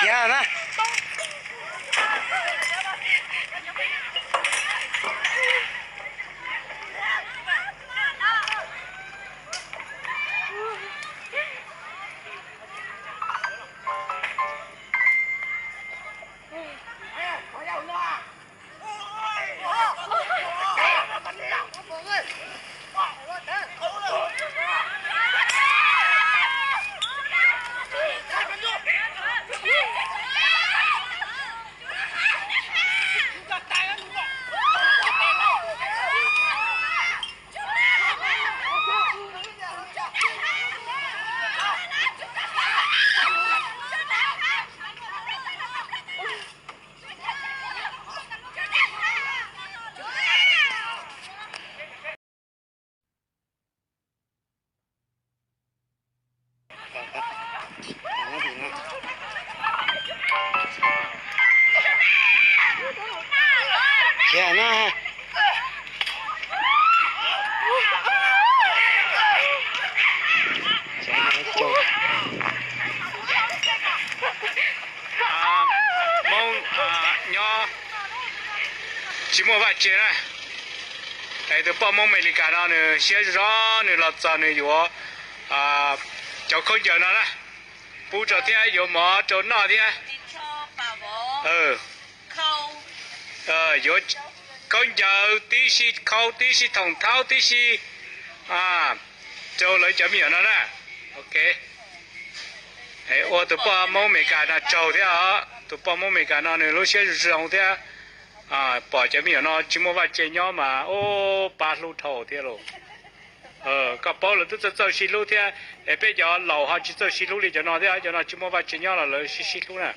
Yog na. Khiav na. Hmoob nyob tsis muaj vaj tse na. Es tus poj Hmoob Amelikas no nws siab zog, nws los txog nws yuav cov khaub ncaws no na, pub rau thiab yuav mov rau noj thiab. Yuav khaub ncaws tib si, khau tib si, thoom thaub tib si rau lawv cov me nyuam no na. Ok. Ua tus poj Hmoob Amelikas no tsaug thiab os. Tus poj Hmoob Amelikas no nws lub siab zoo thiab. Pom cov me nyuam no tsis muaj vaj tse nyob mas ub pab hlub dhau thiab lauj. Koj paub lawv twb txawj txawj sib hlub thiab, es peb cov laus ho tsis txawj sib hlub li cov no thiab, cov no tsis muaj vaj tse nyob los lawv sib sib hlub na.